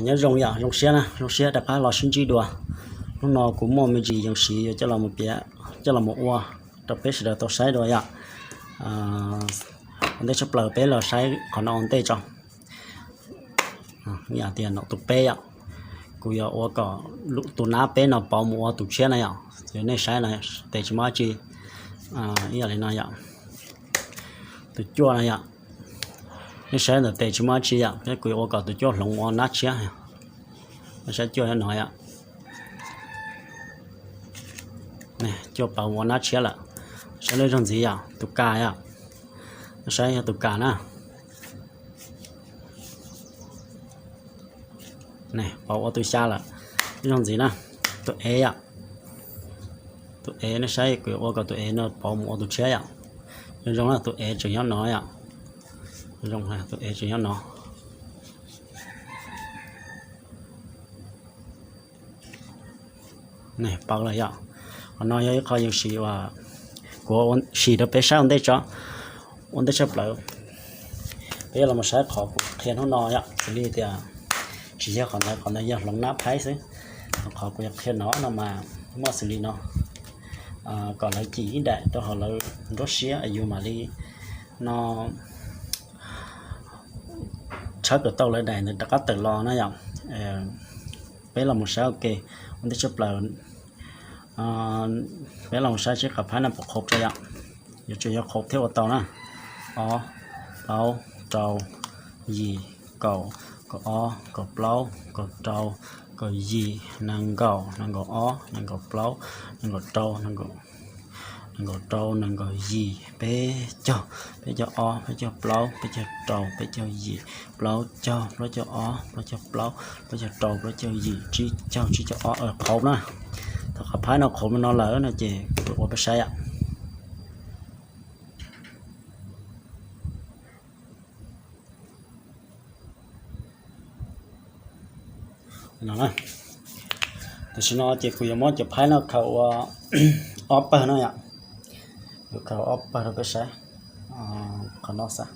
Nyob zoo yom, zoo siab na, zoo siab rov qab los sib ntsib dua. Hnub no kuv muaj me ntsis yees siv yuav coj los mus piav, coj los mus ua rau peb sawv daws tau saib dua yom. Ua ntej tshaj plaws peb los saib qhov no ua ntej tso. Tias nom tus peb yom, kuv yuav ua kom tus nab peb no pauv mus ua tus tshiab na yom. Nej saib no, tes tsis muaj dab tsi. Ib yam li no yom, tus cuaj no yom, nej saib ntawm tes tsis muaj dab tsi yom, thiab kuv yuav ua kom tus cuaj hloov ua nab tshiab. Saib cuaj no yom, cuaj pauv ua nab tshiab lawm. Saib lub zog ntxiv yom, tus kas yom, saib yog tus kas na. Pauv ua tus xya lawm. Lub zog ntxiv na, tus ev yom, tus ev nej saib kuv yuav ua kom tus ev no pauv mus ua tus tshiab yom. Zoo zoo na, tus ev tseem nyob no yom, zoo tus ev tseem nyob no. Pauv lawm yom. Qhov no yog ib qho yees siv uas kuv sim rau peb saib ua ntej tso, ua ntej tshaj plaws. Peb yuav los saib qhov kuv qhia hnub no yom, xws li tias tsis yog qhov ntawd, qhov ntawd yog hloov nab phaib xwb. Qhov kuv yuav qhia no no mas muaj xws li no, kom lawv cim ib daim rau hauv lawv nruab siab yus mam li no tshawb kom tau lawv daim ntawd rov qab tawm los na yom. Peb los mus saib ua ke, ua ntej tshaj plaws peb los mus saib seb qhov phaib no puas qhaum rau yom. Yuav tsum yog qhaum thiaj ua tau na. Ob, plaub, rau, yim, kaum, kaum ob, kaum plaub, kaum rau, kaum yim, nees nkaum, nees nkaum ob, nees nkaum plaub, nees nkaum rau, nees nkaum rau, nees nkaum yim, peb caug, peb caug ob, peb caug plaub, peb caug rau, peb caug yim, plaub caug, plaub caug ob, plaub caug plaub, plaub caug rau, plaub caug yim, tsib caug, tsib caug ob, qhaum na. Thaum qhov phaib no qhaum no lawm no ces kuv ua peb saib yom. Tam sim no ces kuv yuav muab cov phaib no khaws ua ob pawg no yom. Kuv khaws ob pawg rau peb saib. Qhov no xav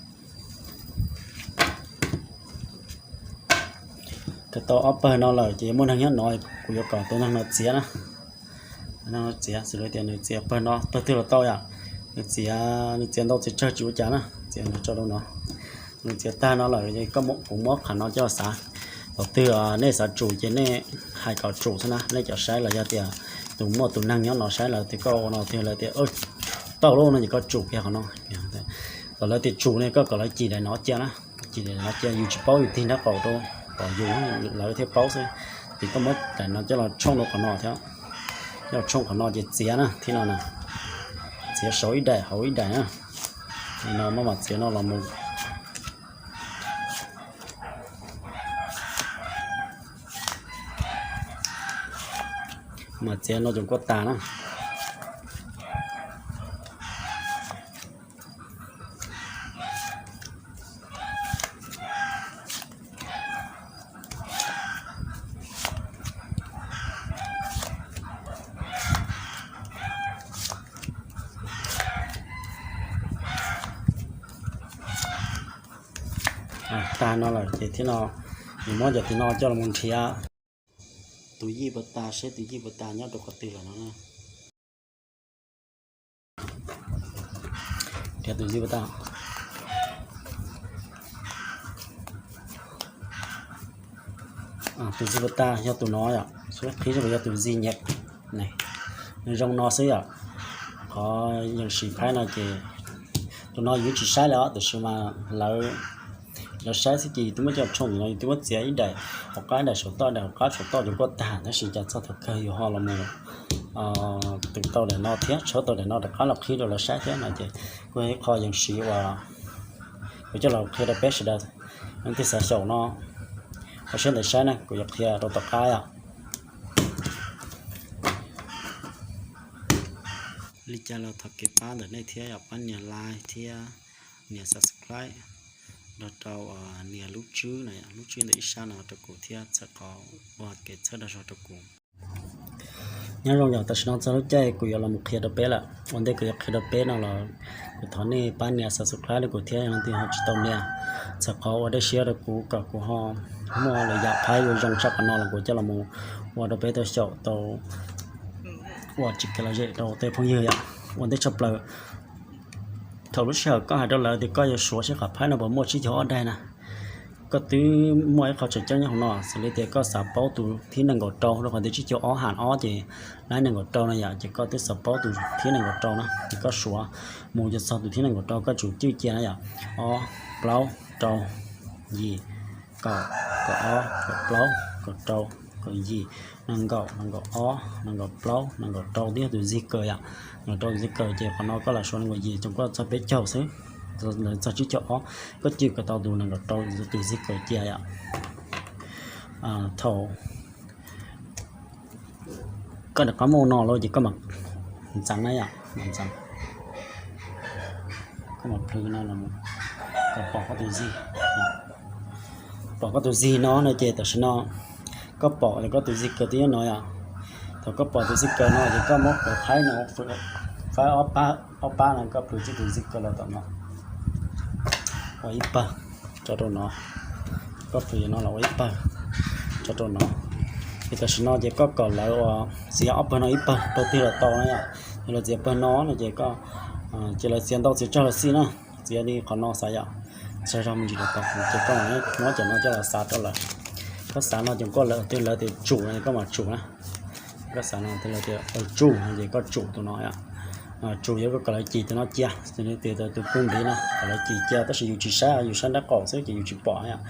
khaws tau ob pawg no lawm ces muaj neeg nyob no, kuv yuav kom tus neeg no txiav na. Neeg no txiav, xws li tias nws txiav pawg no pawg twg los tau yom. Nws txiav, nws txiav ntau txiav tsawg tsis ua cas na, txiav nws tso rau no. Nws txiav tag no lawm, kuv muab qhov no coj xav. Thaum twg nej xav tsum ces nej hais kom tsum xwb na, nej cov saib los yog tias tus muaj tus neeg nyob no saib lawv tias koj ua no tiag lawv tias tau lawm no ces koj tsum kiag qhov no. Thaum lawv tias tsum ne koj kom lawv cim daim no cia na, cim daim no cia, yus tsis paub yus tig nraub qaum rau, kom yus, lawv thiaj paub xwb. Ces koj muab daim no coj los tshooj rau qhov no thiab, coj los tshooj qhov no ces txiav na, thib no na, txiav saum ib daim hauv ib daim na. Li no maj mam txiav no los mus. Mam txiav no cov kuaj tas na. Tag no lawm ces thib no, nws muab cov tim no coj los nrhiav tus yij puas tas, seb tus yij puas tas nyob rau qhov twg lawm no. Nrhiav tus yij puas tas. Tus yij puas tas yog tus no yom, qhib yog tus yij nyem. Nws zoo no xwb yom. Qhov yees siv phaib no ces tus no yus tsis saib li os, tab sis mas lawv, lawv saib xwb ces yus twb muab coj tshooj no, yus twb muab txiav ib daim hauv qab, ib daim saum toj, ib daim hauv qab saum toj rau kuaj tag, tab sis cas txog thaum kawg yus ho los mus twm tau daim no thiab, tshawb tau daim no rov qab los qhib rau lawv saib thiab no ces kuj yog ib qho yees siv uas kuv coj los qhia rau peb sawv daws. Leej twg xav xyaum no, ho siab ntev saib na, kuv yuav qhia rau tom qab yom. Li cas los thov kev pab ntawm nej thiab yom, pab nias like thiab nias subscribe nrog rau nias lub tswb na, lub tswb ntawm ib sab no rau kuv thiab txhawb qhov ua kev txhawb dag zog rau kuv. Nyob zoo yom, tam sim no txog lub caij kuv yuav los mus qhia rau peb lawm. Ua ntej kuv yuav qhia rau peb no los kuv thov nej pab nias subscribe rau kuv thiab, yog leej twg ho tsis tau nias, txhawm qhov ua dej siab rau kuv kom kuv ho muaj lwm yam phaib zoo zoo tshaj qhov no los kuv coj los mus ua rau peb tau xyaum tau ua tsis kev lom zem rau tej phooj ywg yom. Ua ntej tshaj plaws, thaum lub sij hawm koj hais rau lawv tias koj yuav suav seb qhov phaib no puas muaj tsib caug ob daig na, koj twb muaj ib qho tseem ceeb nyob hauv no, xws li tias koj xav paub tus thib nees nkaum rau, rau qhov tias tsib caug ob ham ob ces laib nees nkaum rau no yom, ces koj twb xav paub tus thib nees nkaum rau na, ces koj suav mus yuav txog tus thib nees nkaum rau koj tsum cwj cia na yom, ob, plaub, rau, yim, kaum, kaum ob, kaum plaub, kaum rau, kaum yim, nees nkaum, nees nkaum ob, nees nkaum plaub, nees nkaum rau, twb yog tus zig kaws yom. Nees nkaum rau tus zig kaws ces qhov no koj lam suav nees nkaum yim ces koj txog peb caug xwb, lawv txog tsib caug ob, koj cwj kom tau tus nees nkaum rau tus zig kaws cia yom. Thaum koj rov qab muaj no lawm ces koj mam ntxeev na yom, mam ntxeev, koj mam plhws no los kom pom koj tus zig, pom koj tus zig no no ces tam sim no koj pom tias koj tus zig kaws twb nyob no yom. Thaum koj pom tus zig kaws no ces koj muab qhov phaib no, phaib ob pab no koj plhws txij tus zig kaws los tom no ua ib pawg tso rau no, koj plhws no los ua ib pawg tso rau no. Ces tam sim no ces koj kom lawv ua txiav ob pawg no ib pawg, pawg twg los tau na yom. Yog lawv txiav pawg no no ces koj, ces lawv txiav ntau txiav tsawg los xij na, txiav li qhov no xav yom, tsawg zog me ntsis los tau, ces koj muab cov no coj los xav rau lawv. Koj xav no ces koj lawv twg lawv tias tsum no koj mam tsum na. Koj xav no twg lawv tias tsum no ces koj tsum tus no yom. Tsum yog koj kom lawv cim tus no cia, tus kub npiv no kom lawv cim cia, tab sis yus tsis saib, yus saib nraub qaum xwb ces yus tsis pom yom.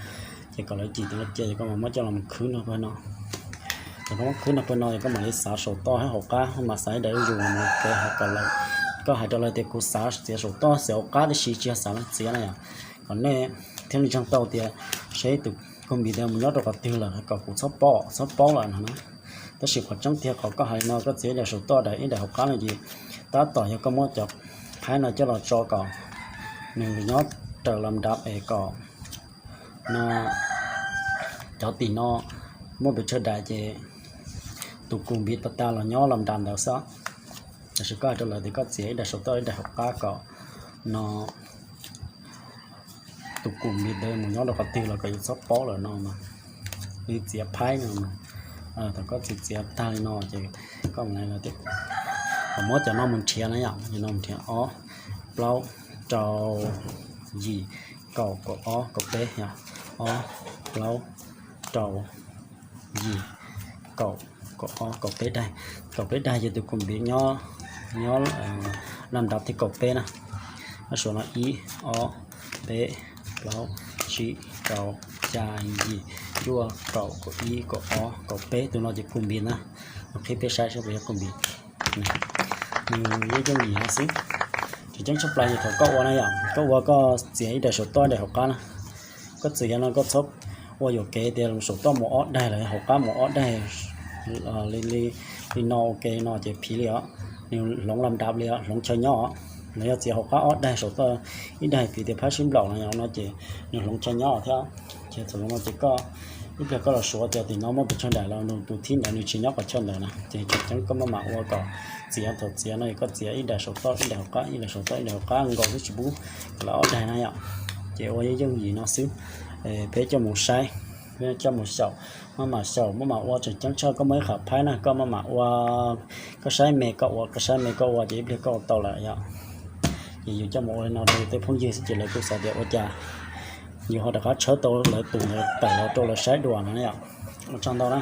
Ces kom lawv cim tus no cia ces koj mam muab coj los khwb nrog pawg no. Thaum koj muab khwb nrog pawg no ces koj mam li xav saum toj thiab hauv qab, mam xav ib daim zuj zus mus kev hais kom lawv, koj hais rau lawv tias kuv xav txiav saum toj, txiav hauv qab tib si, tsis yog xav txiav na yom. Kom nej thiaj li ntseeg tau tias seb tus kub npiv ntawd mus nyob rau qhov twg lawm kom kuv txhob pom, txhob paub lawm no na. Tab sis qhov tseeb tiag qhov koj hais li no, koj txiav ib daim saum toj, ib daim hauv qab no ces tab tom yog koj muab cov phaib no coj los tso kom nws nyob raws las nrav es kom no cov tim no muaj pes tsawg daim ces tus kub npiv pas tas los nyob las nrav ntawd xwb. Tab sis koj hais rau lawv tias koj txiav ib daim saum toj ib daim hauv qab kom no tus kub npiv ntawd mus nyob rau qhov twg los kom yus txhob paub lawm no mas. Li txiav phaib no mas, thaum koj txiav txiav tag li no ces koj mam li, kom muab cov no mus nrhiav na yom, cov no mus nrhiav ob, plaub, rau, yim, kaum, kaum ob, kaum peb yom, ob, plaub, rau, yim, kaum, kaum ob, kaum peb daig. Kaum peb daig ces tus kub npiv nyob, nyob las nrav thiab kaum peb na. Koj suav no ib, ob, peb, plaub, tsib, rau, xya, yim, cuaj, kaum, kaum ib, kaum ob, kaub peb, tus no ces kub npiv na. Qhib peb saib seb puas yog kub npiv. Nws yeej yooj yim no xwb. Tseem ceeb tshaj plaws yog thaum koj ua na yom, koj ua koj txiav ib daim saum toj ib daim hauv qab na. Koj txiav no koj txhob ua yuam kev tias saum toj mus ob daig los hauv qab mus ob daig li no ua ke no ces phiv li os. Nws hloov las nrav li os, hloov chaw nyob os. Nws yog txiav hauv qab ob daig saum toj ib daig vim tias phab sib nplaum no no ces nws hloov chaw nyob thiab. Ces thaum no ces koj ib pliag koj los suav tias tim no muaj pes tsawg daim los nws tus thib ntawd nws tsis nyob qhov chaw ntawd na, ces tseem ceeb koj maj mam ua kom txiav. Thaum txiav no koj txiav ib daim saum toj ib daim hauv qab, ib daim saum toj ib daim hauv qab nkaus xwb tsis pub kom lawv ob daig na yom. Ces ua yooj yim no xwb. Peb coj mus saib, peb coj mus xyaum, maj mam xyaum maj mam ua. Tseem ceeb tshaj koj muaj ib qhov phaib na, koj maj mam ua, koj saib me koj ua, koj saib me koj ua ces ib pliag koj ua tau lawm yom. Ces yus coj mus ua li no rau tej phooj ywg xwb ces lawv kuj xav tias ua cas yus ho rov qab tshawb tau lawv tus ntawd tawm los rau lawv saib dua no yom. Ua tsaug ntau na.